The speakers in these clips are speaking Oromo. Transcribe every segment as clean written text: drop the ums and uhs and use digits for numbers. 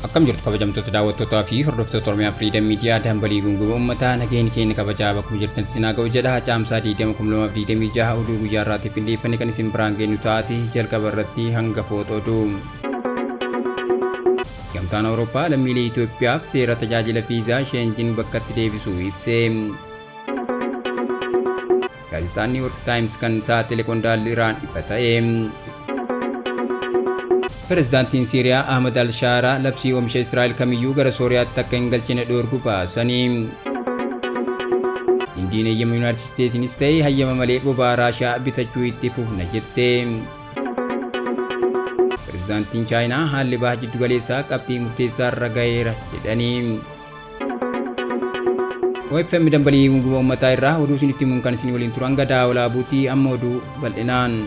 Akkam jirtu kabajamtoota daawwattootaa fi hordoftoota Oromiyaa Firiidam Miidiyaa, dambalii gunguma uummataa, nageenyi keenya kabajaa bakkuma jirtan isin haa ga'u jedha. Caamsaa 20,2026 oduu guyyaa irraatiif qindeeffanne kan isin biraan geenyu taate. Jalqaba irratti hangafoota oduu. Gamtaan Awurooppaa lammiilee Itoophiyaaf seera tajaajila fiizaa Sheenjin bakkatti deebisuu ibse. Gaazexaan New York Times kan saaxile qondaalli Iraan ifa ta'e. Pirezidaantiin Siiriyaa Ahmad Al-Shaaraa labsii oomisha Israa'el kamiyyuu gara Sooriyaatti akka hin galchine dhoorgu baasanii. Hindiin eeyyama Yuunaayitid Isteetsiinis ta'e hayyama malee boba'aa Raashiyaa bitachuu itti fufna jette. Pirezidaantiin Chaayinaa haalli baha jiddugaleessaa qabxii murteessaa irra gaheera jedhanii. OFM dambalii gunguma uummataa irraa oduu isinitti himuun kan isin waliin turan Gadaa Olaabuutii. Amma oduu bal'inaan.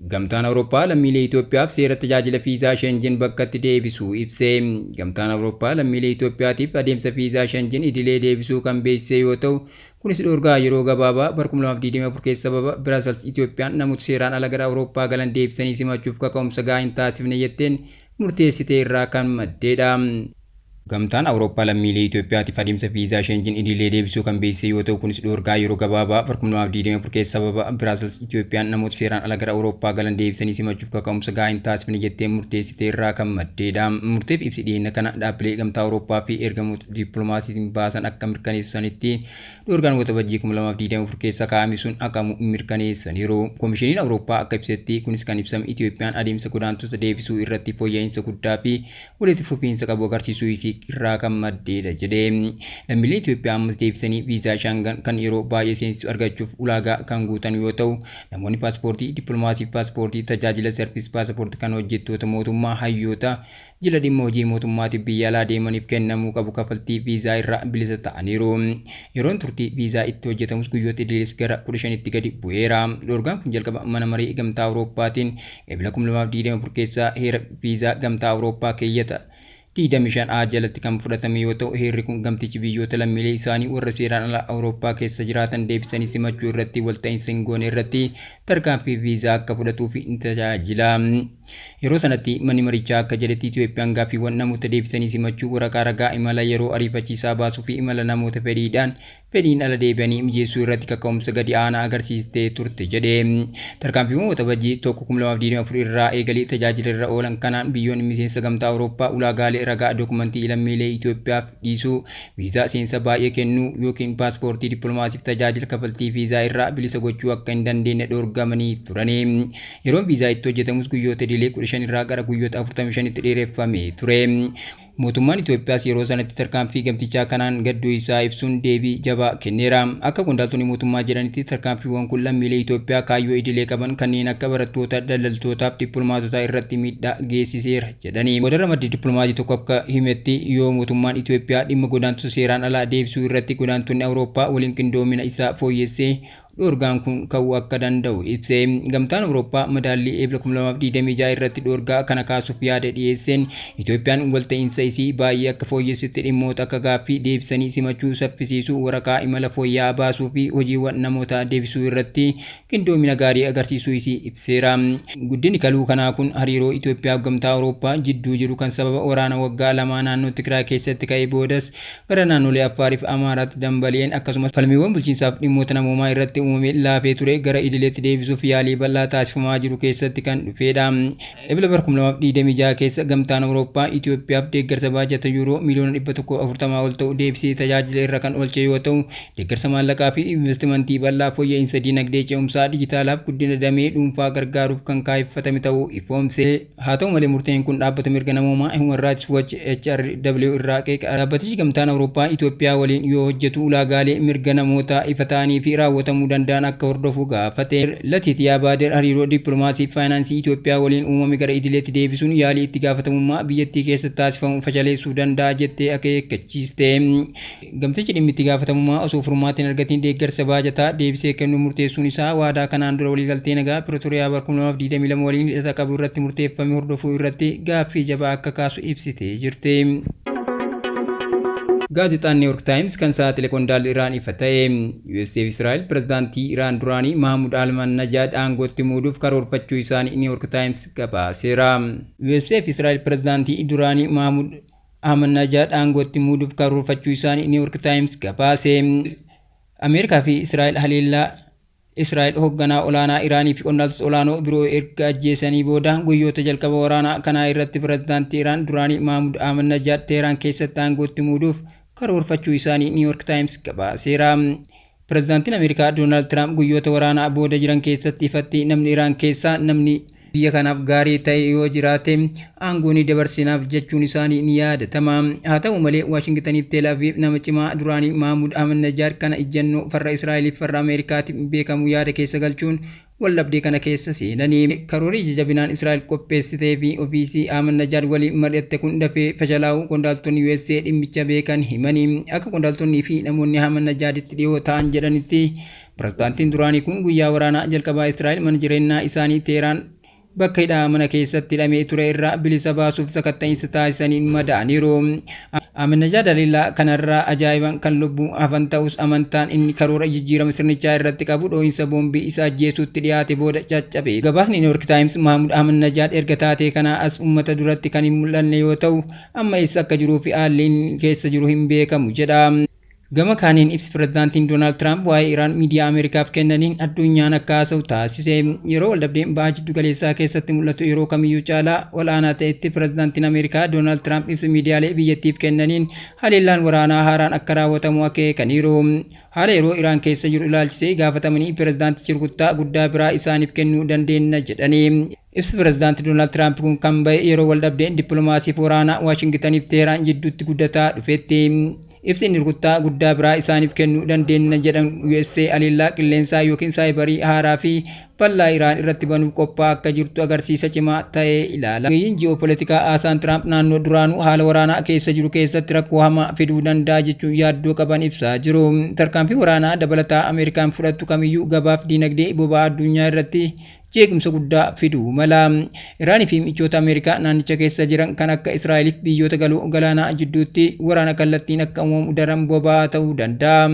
Gamtaan Awurooppaa lammiilee Itoophiyaaf seera tajaajila fiizaa Shenjin bakkatti deebisuu ibse. Gamtaan Awurooppaa lammiilee Itoophiyaatiif adeemsa fiizaa Shenjin idilee deebisuu kan beeksise yoo ta'u, kunis dhoorgaa yeroo gabaabaa bara 2024 keessa sababa Biraasels Itoophiyaan namoota seeraan ala gara Awurooppaa galan deebisanii simachuuf kaka'umsa gahaa hin taasifne jetteen murteessite irraa kan maddeedha. Gamtaan Awurooppaa lammiilee Itoophiyaatiif adeemsa fiizaa Shenjin idilee deebisuu kan beeksise yoo ta'u, kunis dhoorgaa yeroo gabaabaa bara 2024 keessa sababa Biraasels Itoophiyaan namoota seeraan ala gara Awurooppaa galan deebisanii simachuuf kaka'umsa gahaa hin taasifne jettee murteessite irraa kan maddeedha. Murteef ibsi dhiyeenya kana dhaabbilee Gamtaa Awurooppaa fi ergamoota dippiloomaasiitiin baasan akka mirkaneessanitti, dhoorgaan Waxabajjii 2024 keessa kaa'ame sun haqamuu mirkaneessaniiru. Komishiniin Awurooppaa akka ibsetti, kunis kan ibsame Itoophiyaan adeemsa godaantota deebisuu irratti fooyya'insa guddaa fi walitti fufiinsa qabu agarsiisuu isii irraa kan maddeedha jedhe. Lammiileen Itoophiyaa ammas deebisanii viizaa Shaangan kan yeroo baay'ee seensisu argachuuf ulaagaa kan guutan yoo ta'u, namoonni paaspoortii dippiloomaasii fi paaspoortii tajaajila sarviis paaspoortii kan hojjettoota mootummaa, hayyoota, jila dhimma hojii mootummaatiif biyya alaa deemaniif kennamuu qabu kafaltii viizaa irraa bilisa ta'aniiru. Yeroon turtii viizaa itti hojjetamus guyyoota idilees gara 15tti gadi bu'eera. Dhoorgaan kun jalqaba mana marii Gamtaa Awurooppaatiin Ebla 2024 keessa heera viizaa Gamtaa Awurooppaa keeyyata 25A jalatti kan fudhatame yoo ta'u, heerri kun gamtichi biyyoota lammiilee isaanii warra seeraan ala Awurooppaa keessa jiraatan deebisanii simachuu irratti walta'iinsa hin goone irratti tarkaanfii viizaa akka fudhatuuf ni tajaajila. Yeroo sanatti manni marichaa akka jedhetti, Itoophiyaan gaaffiiwwan namoota deebisanii simachuu, waraqaa ragaa imala yeroo ariifachiisaa baasuu fi imala namoota fedhiidhaan fedhiin ala deebi'anii mijeessuu irratti kaka'umsa gadi aanaa agarsiistee turte jedhe. Tarkaanfiiwwan Waxabajjii 1, 2024 irraa eegalee tajaajila irra oolan kanaan, biyyoonni miseensa Gamtaa Awurooppaa ulaagaalee ragaa dookumantii lammiilee Itoophiyaaf dhiisuu, viizaa seensa baay'ee kennuu yookiin paaspoortii dippiloomaasiif tajaajila kafaltii viizaa irraa bilisa gochuu akka hin dandeenye dhoorgamanii turani. Yeroon viizaa itti hojjetamus guyyoota idilee 15 irraa gara guyyoota 45tti dheereffamee ture. Mootummaan Itoophiyaas yeroo sanatti tarkaanfii gamtichaa kanaan gadduu isaa ibsuun deebii jabaa kenneera. Akka qondaaltonni mootummaa jedhanitti, tarkaanfiiwwan kun lammiilee Itoophiyaa kaayyoo idilee qaban kanneen akka barattoota, daldaltootaa fi dippiloomaatotaa irratti miidhaa geessiseera jedhani. Boodarra maddi dippiloomaasii tokko akka himetti, yoo mootummaan Itoophiyaa dhimma godaantota seeraan alaa deebisuu irratti godaantonni Awurooppaa waliin qindoomina isaa fooyyessee, dhoorgaan kun ka'uu akka danda'u ibse. Gamtaan Awurooppaa madaallii Ebla 2026 irratti dhoorgaa kana kaasuuf yaada dhiyeesseen, Itoophiyaan walta'iinsa isii baay'ee akka fooyyessitti dhimmoota akka gaaffii deebisanii simachuu saffisiisuu, waraqaa imala fooyya'aa baasuu fi hojiiwwan namoota deebisuu irratti qindoomina gaarii agarsiisuu isii ibseera. Guddinni kaluu kanaa kun hariiroo Itoophiyaa fi Gamtaa Awurooppaa jidduu jiru kan sababa waraana waggaa lamaa naannoo Tigraay keessatti ka'e boodas gara naannolee Affaarii fi Amaaraatti dambali'een, akkasumas falmiiwwan bulchiinsaa fi dhimmoota namoomaa irratti uumamee laafee ture gara idileetti deebisuuf yaalii bal'aa taasifamaa jiru keessatti kan dhufeedha. Ebla bara 2026 keessa Gamtaan Awurooppaa Itoophiyaaf deeggarsa baajata yuuroo miiliyoona 140 ol ta'u deebisee tajaajila irra kan oolche yoo ta'u, deeggarsa maallaqaa fi investimantii bal'aa fooyya'insa dinagdee ce'umsaa dijitaalaaf guddina damee dhuunfaa gargaaruuf kan kaayyeffatame ta'uu ifoomse. Haa ta'u malee, murteen kun dhaabbata mirga namoomaa Human Rights Watch, HRW, irraa qeeqa. Dhaabbatichi Gamtaan Awurooppaa Itoophiyaa waliin yoo hojjetu ulaagaalee mirga namootaa ifa ta'anii fi raawwatamuu danda'an akka hordofu gaafate. Latiitiyaa Baader hariiroo dippiloomaasii fi faayinaansii Itoophiyaa waliin uumame gara idileetti deebisuun yaalii itti gaafatamummaa biyyattii keessatti taasifamu fashaleessuu danda'a jettee akeekkachiiste. Gamtichi dhimmi itti gaafatamummaa osoo furmaata hin argatiin deeggarsa baajataa deebisee kennuu murteessuun isaa waadaa kanaan dura waliigaltee nagaa Piritoriyaa bara 2022 waliin hidhata qabu irratti murteeffame hordofuu irratti gaaffii jabaa akka kaasu ibsitee jirti. Gaazexaan New York Times kan saaxile qondaalli Iraan ifa ta'e. USA fi Israa'el pirezidaantii Iraan duraanii Mahmud Ahmadinejad aangootti muuduuf karoorfachuu isaanii New York Times gabaaseera. USA fi Israa'el pirezidaantii duraanii Mahmud Ahmadinajaad aangootti muuduuf karoorfachuu isaanii New York Times gabaase. Ameerikaa fi Israa'el haleellaa Israa'el hoogganaa olaanaa Iraanii fi qondaaltota olaanoo biroo erga ajjeesanii booda guyyoota jalqaba waraanaa kanaa irratti pirezidaantii Iraan duraanii Mahmud Ahmadinajaad Teheraan keessatti aangootti muuduuf karoorfachuu isaanii New York Times gabaaseera. Pirezidaantiin Ameerikaa Doonaald Tiraamp guyyoota waraanaa booda jiran keessatti ifatti namni Iraan keessaa namni biyya kanaaf gaarii ta'e yoo jiraate aangoo ni dabarsinaaf jechuun isaanii ni yaadatama. Haa ta'u malee, Waashingtaniif Teel Aviv nama cimaa duraanii Mahmud Ahmadinajaad kana ijjannoo farra Israa'eliif farra Ameerikaatiin beekamu yaada keessa galchuun waldhabdee kana keessa seenanii. Karoorri ija jabinaan Israa'el qopheessitee fi ofiisii Ahmadinajaad waliin mari'atte kun dafee fashalaa'uu qondaaltonni USA dhimmicha beekan himanii. Akka qondaaltonnii fi namoonni Ahmadinajaaditti dhiyoo ta'an jedhanitti, pirezidaantiin duraanii kun guyyaa waraanaa jalqabaa Israa'el mana jireenyaa isaanii Teheraan bakka hidhaa mana keessatti hidhamee ture irraa bilisa baasuuf sakatta'iinsa taasisaniin madaa'aniiru. Ahmadinajaad haleellaa kanarraa ajaa'iban kan lubbuun hafan ta'us, amantaan inni karoora jijjiirama sirnichaa irratti qabu dhoo'insa boombii isa ajjeesuutti dhiyaate booda caccabe. Gabaasni New York Times Mahmud Ahmadinajaad erga taatee kanaa as uummata duratti kan hin mul'anne yoo ta'u, amma eessa akka jiruu fi haalli inni keessa jiru hin beekamu jedha. Gama kaaniin, ibsi pirezidaantiin Doonaald Tiraamp waa'ee Iraan miidiyaa Ameerikaaf kennaniin addunyaan akka haasa'u taasise. Yeroo waldhabdeen Baha Jiddu Galeessaa keessatti mul'atu yeroo kamiyyuu caalaa ol'aanaa ta'etti, pirezidaantiin Ameerikaa Doonaald Tiraamp ibsa miidiyaalee biyyattiif kennaniin haleellaan waraanaa haaraan akka raawwatamu akeekaniiru. Haala yeroo Iraan keessa jiru ilaalchisee gaafatamanii, pirezidaantichi rukuttaa guddaa biraa isaaniif kennuu dandeenya jedhanii. Ibsi pirezidaantii Doonaald Tiraamp kun kan ba'e yeroo waldhabdeen dippiloomaasiif waraanaa Waashingtaniif Teheraan jidduutti guddataa dhufetti. Ibsi inni rukuttaa guddaa biraa isaaniif kennuu dandeenya jedhan USA haleellaa qilleensaa yookiin saayibarii haaraa fi bal'aa Iraan irratti banuuf qophaa'aa akka jirtu agarsiisa cimaa ta'ee ilaala. Ogeeyyiin ji'oopolitikaa haasaan Tiraamp naannoo duraanuu haala waraanaa keessa jiru keessatti rakkoo hamaa fiduu danda'a jechuun yaaddoo qaban ibsaa jiru. Tarkaanfii waraanaa dabalataa Ameerikaan fudhattu kamiyyuu gabaaf diinagdee boba'aa addunyaa irratti jeequmsa guddaa fiduu mala. Iraanii fi michoota Ameerikaa naannicha keessa jiran kan akka Israa'eliif biyyoota galoo galaanaa jidduutti waraana kallattiin akka uumamu daran boba'aa ta'uu danda'a.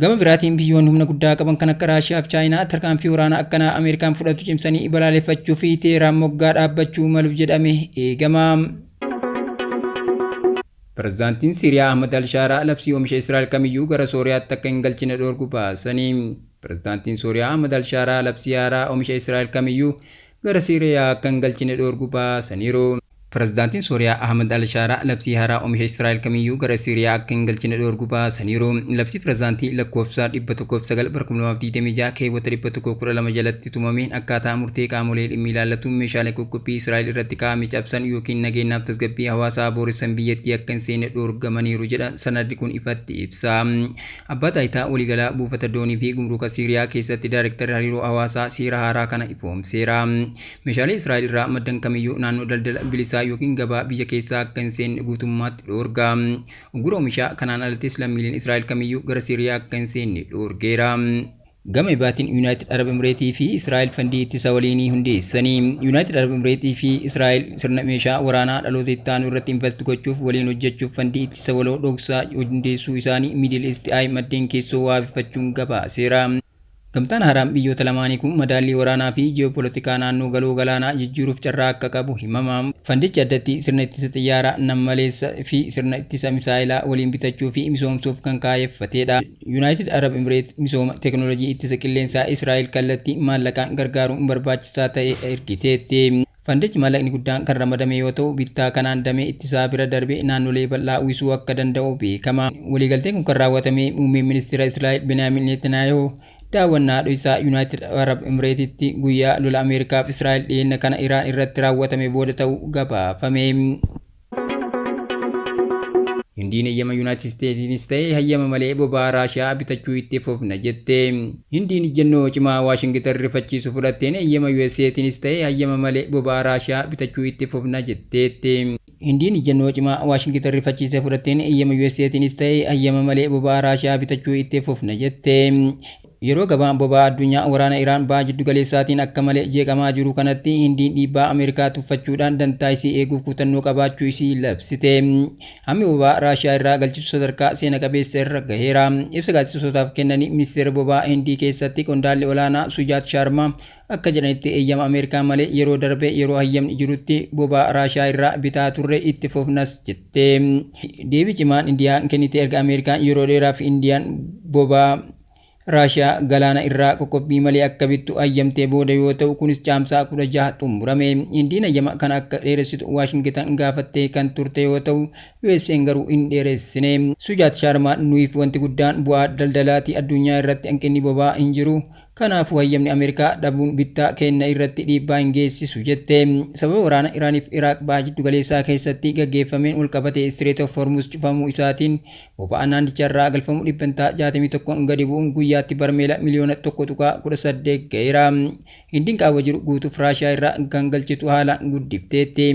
Gama biraatiin, biyyoonni humna guddaa qaban kan akka Raashiyaa fi Chaayinaa tarkaanfii waraanaa akkanaa Ameerikaan fudhatu cimsanii balaaleffachuu fi Teheraan moggaa dhaabbachuu malu jedhame eegama. Pirezidaantiin Siiriyaa Ahmad Alshaaraa labsii oomisha Israa'el kamiyyuu gara Sooriyaatti akka hin galchine dhoorgu baasanii. Pirezidaantiin Sooriyaa Ahmad Alshaaraa labsii haaraa oomisha Israa'el kamiyyuu gara Siiriyaa akka hin galchine dhoorgu baasaniiru. Pirezidaantiin Sooriyaa Ahmad Alshaaraa labsii haaraa oomisha Israa'el kamiyyuu gara Siiriyaa akka hin galchine dhoorgu baasaniiru. Labsii pirezidaantii lakkoofsa 109 bara 2026 keewwata 112 jalatti tumameen, akkaataa murtee qaamolee dhimmi ilaallatuun meeshaalee qoqqobbii Israa'el irratti kaa'ame cabsan yookiin nageenyaaf tasgabbii hawaasaa booressan biyyattii akka hin seenne dhoorgamaniiru jedha sanadni kun ifatti ibsa. Abbaa taayitaa waliigalaa buufata doonii fi gumruuka Siiriyaa keessatti daayirektarri hariiroo hawaasaa seera haaraa kana ifoomseera. Meeshaalee Israa'el irraa maddan kamiyyuu naannoo daldala bilisaa yookiin gabaa biyya keessaa akka hin seenne guutummaatti dhoorga. Uggura oomishaa kanaan alattis lammiileen Israa'el kamiyyuu gara Siiriyaa akka hin seenne dhoorgeera. Gama ibaatiin, Yuunaayitid Arab Emireetii fi Israa'el fandii ittisa waliinii hundeessanii. Yuunaayitid Arab Emireetii fi Israa'el sirna meeshaa waraanaa dhaloota itti aanu irratti invest gochuuf waliin hojjechuuf fandii ittisa waloo dhoksaa hundeessuu isaanii Middle East Eye maddeen keessoo waabeffachuun gabaaseera. Gamtaan haaraan biyyoota lamaanii kun madaallii waraanaa fi ji'oopolitikaa naannoo galoo galaanaa jijjiiruuf carraa akka qabu himama. Fandichi addatti sirna ittisa xiyyaaraa nammaleessa fi sirna ittisa misaayilaa waliin bitachuu fi misoomsuuf kan kaayeffatedha. Yuunaayitid Arab Emireet misooma teekinooloojii ittisa qilleensaa Israa'el kallattii maallaqaan gargaaruun barbaachisaa ta'e ergiteetti. Fandichi maallaqni guddaan kan ramadame yoo ta'u, bittaa kanaan damee ittisaa bira darbee naannolee bal'aa uwwisuu akka danda'u beekama. Waliigalteen kun kan raawwatame muummeen ministeera Israa'el Benaamin Netanyaahuu daawwannaa isaa Yuunaayitid Arab Emireetitti guyyaa lola Ameerikaa fi Israa'el dhiyeenya kana Iraan irratti raawwatame booda ta'uu gabaafame. Hindiin eeyyama Yuunaayitid Isteetsiinis ta'e hayyama malee boba'aa Raashiyaa bitachuu itti fufna jette. Hindiin ejjennoo cimaa Waashingitan rifachiisu fudhatteen eeyyama USAtiinis ta'e hayyama malee boba'aa Raashiyaa bitachuu itti fufna jetteetti. Hindiin ejjennoo cimaa Waashingitan rifachiise fudhatteen eeyyama USAtiinis ta'e hayyama malee boba'aa Raashiyaa bitachuu itti fufna jette. Yeroo gabaan boba'aa addunyaa waraana Iraan baha jiddugaleessaatiin akka malee jeeqamaa jiru kanatti, Hindiin dhiibbaa Ameerikaa tuffachuudhaan dantaa isii eeguuf kutannoo qabaachuu isii labsite. Hammi boba'aa Raashiyaa irraa galchitu sadarkaa seena qabeessa irra gaheera. Ibsa gaazexeessootaaf kennanii ministeera boba'aa Hindii keessatti qondaalli olaanaa Sujaat Sharmaa akka jedhanitti, eeyyama Ameerikaa malee yeroo darbe yeroo hayyamni jirutti boba'aa Raashiyaa irraa bitaa turre, itti fufnas jette. Deebii cimaan Indiyaan kennite erga Ameerikaan yeroo dheeraaf Indiyaan boba'aa Raashiyaa galaana irraa qoqqobbii malee akka bittu hayyamtee booda yoo ta'u, kunis Caamsaa 16 xumurame. Hindiin hayyama kana akka dheeressitu Waashingitan gaafattee kan turte yoo ta'u, USA'n garuu hin dheeressine. Sujaat Sharmaa, "Nuyiif wanti guddaan bu'aa daldalaati. Addunyaa irratti hanqinni boba'aa hin jiru. Kanaafuu hayyamni Ameerikaa dhabuun bittaa kenna irratti dhiibbaa hin geessisu," jette. Sababa waraana Iraaniif Iraaq baha jiddugaleessaa keessatti gaggeeffameen walqabatee Strait of Hormuz cufamuu isaatiin boba'aan naannicha irraa galfamu 61% gadi bu'uun guyyaatti barmeela miliyoona 1.18 ga'eera. Hindiin qaawwa jiru guutuuf Raashiyaa irraa kan galchitu haalaan guddifteetti.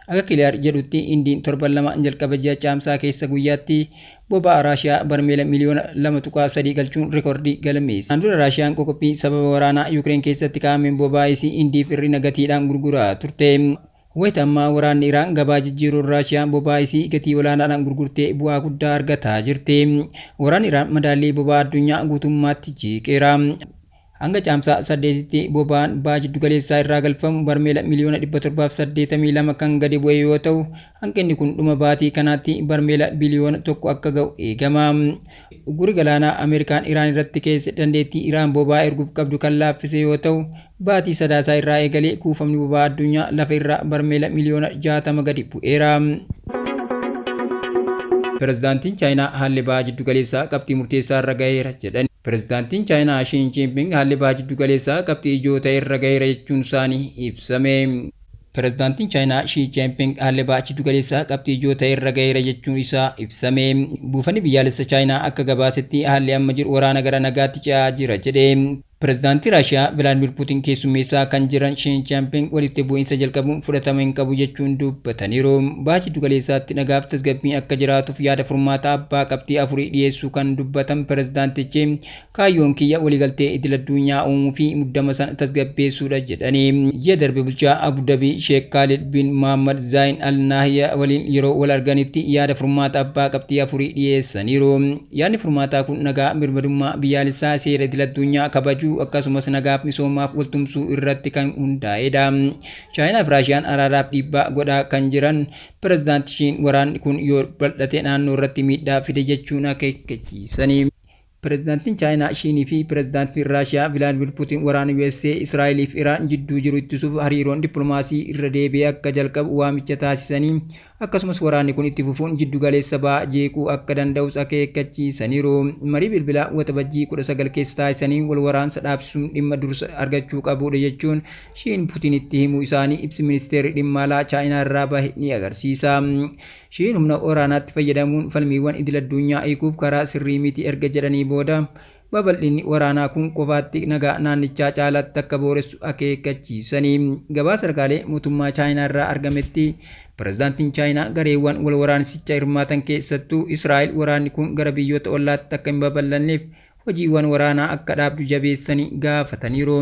Akka Kiliyaar jedhutti, Hindiin torban 2 jalqaba ji'a Caamsaa keessa guyyaatti boba'aa Raashiyaa barmeela miliyoona 2.3 galchuun rikoordii galmeesse. Kanaan dura Raashiyaan qoqqobbii sababa waraanaa Yukireen keessatti kaa'ameen boba'aa isii Hindiif hir'ina gatiidhaan gurguraa turte. Wayita ammaa waraanni Iraan gabaa jijjiiruun Raashiyaan boba'aa isii gatii olaanaadhaan gurgurtee bu'aa guddaa argataa jirti. Waraanni Iraan madaallii boba'aa addunyaa guutummaatti jeeqeera. Hanga Caamsaa 8tti boba'aan baha jiddugaleessaa irraa galfamu barmeela miliyoona 782 kan gadi bu'e yoo ta'u, hanqinni kun dhuma baatii kanaatti barmeela biliyoona 1 akka ga'u eegama. Uggurri galaanaa Ameerikaan Iraan irratti keesse dandeettii Iraan boba'aa erguuf qabdu kan laaffise yoo ta'u, baatii Sadaasaa irraa eegalee kuufamni boba'aa addunyaa lafa irraa barmeela miliyoona 60 gadi bu'eera. Pirezidaantiin Chaayinaa haalli baha jiddugaleessaa qabxii murteessaa irra gaheera jedhan. Pirezidaantiin Chaayinaa Shii Jinping haalli baha jiddugaleessaa qabxii ijoo ta'e irra gaheera jechuun isaanii ibsame. Pirezidaantiin Chaayinaa Shii Jinping haalli baha jiddugaleessaa qabxii ijoo ta'e irra gaheera jechuun isaa ibsame. Buufanni biyyaalessa Chaayinaa akka gabaasetti, haalli amma jiru waraana gara nagaatti ce'aa jira jedhe. Pirezidaantii Raashiyaa Vilaadimir Puutiin keessummeessaa kan jiran Shii Jinping walitti bu'iinsa jalqabuun fudhatama hin qabu jechuun dubbataniiru. Baha jiddugaleessaatti nagaaf tasgabbiin akka jiraatuuf yaada furmaataa abbaa qabxii afurii dhiyeessuu kan dubbatan pirezidaantichi, "Kaayyoon kiyya waliigaltee idil addunyaa uumuu fi muddama sana tasgabbeessuudha," jedhani. Ji'a darbe bulchaa Abu Dabii Sheek Kaalid bin Mohammad Zaayin Al Nahyan waliin yeroo wal arganitti yaada furmaata abbaa qabxii afurii dhiyeessaniiru. Yaadni furmaataa kun nagaa, birmadummaa biyyaalessaa, seera idil addunyaa kabajuu, akkasumas nagaaf misoomaaf waltumsuu irratti kan hundaa'edha. Chaayinaa fi Raashiyaan araaraaf dhiibbaa godhaa kan jiran pirezidaanti Shiin, waraanni kun yoo bal'ate naannoo irratti miidhaa fide jechuun akeekkachiisani. Pirezidaantiin Chaayinaa Shiinii fi Pirezidaantiin Raashiyaa Vilaadimir Puutiin waraana USA, Israa'elii fi Iraan jidduu jiru ittisuuf hariiroon dippiloomaasii irra deebi'ee akka jalqabu waamicha taasisanii, akkasumas waraanni kun itti fufuun jiddu galeessa bahaa jeequu akka danda'us akeekkachiisaniiru. Marii bilbilaa Waxabajjii 19 keessa taasisanii wal waraansa dhaabsisuun dhimma dursa argachuu qabudha jechuun Shiin Puutinitti himuu isaanii ibsi ministeerri dhimma alaa Chaayinaa irraa bahe ni agarsiisa. Shiin humna waraanaatti fayyadamuun falmiiwwan idil addunyaa hiikuuf karaa sirrii miti erga jedhanii booda, babal'inni waraanaa kun qofaatti nagaa naannichaa caalaatti akka booressu akeekkachiisanii. Gabaasa ragaalee mootummaa Chaayinaa irraa argametti, pirezidaantiin Chaayinaa gareewwan wal waraansicha hirmaatan, keessattuu Israa'el, waraanni kun gara biyyoota ollaatti akka hin babal'anneef hojiiwwan waraanaa akka dhaabdu jabeessanii gaafataniiru.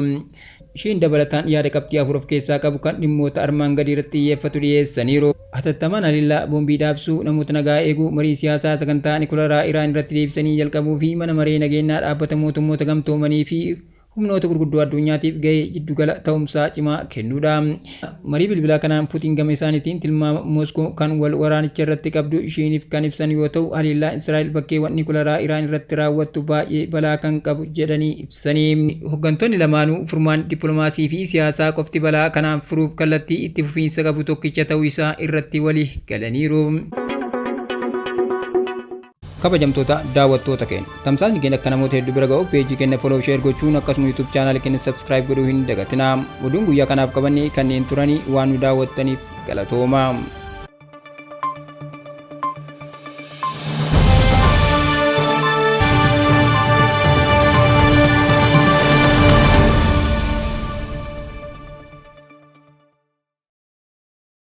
Shiin dabalataan yaada qabxii afur of keessaa qabu kan dhimmoota armaan gadii irratti xiyyeeffatu dhiyeessaniiru. Hatattamaan haleellaa boombii dhaabsuu, namoota nagaa eeguu, marii siyaasaa sagantaa nikularaa Iraan irratti deebisanii jalqabuu fi Mana Maree Nageenyaa Dhaabbata Mootummoota Gamtoomanii fi humnoota gurguddoo addunyaatiif gahee jiddugala ta'umsaa cimaa kennuudha. Marii bilbilaa kanaan Puutiin gama isaaniitiin tilmaama Mooskoo kan wal waraanicha irratti qabdu Shiiniif kan ibsan yoo ta'u, haleellaan Israa'el bakkeewwan nikularaa Iraan irratti raawwattu baay'ee balaa kan qabu jedhanii ibsanii. Hooggantoonni lamaanuu furmaanni dippiloomaasii fi siyaasaa qofti balaa kanaan furuuf kallattii itti fufiinsa qabu tokkicha ta'uu isaa irratti walii galaniiru. Kabajamtoota daawwattoota keenya, tamsaasni keenya akka namoota hedduu bira ga'uuf peejii keenya follow, share gochuun, akkasuma YouTube channel keenya subscribe godhuu hin dagatinaa. Oduun guyyaa kanaaf qabanne kanneen turanii. Waan nu daawwattaniif galatooma.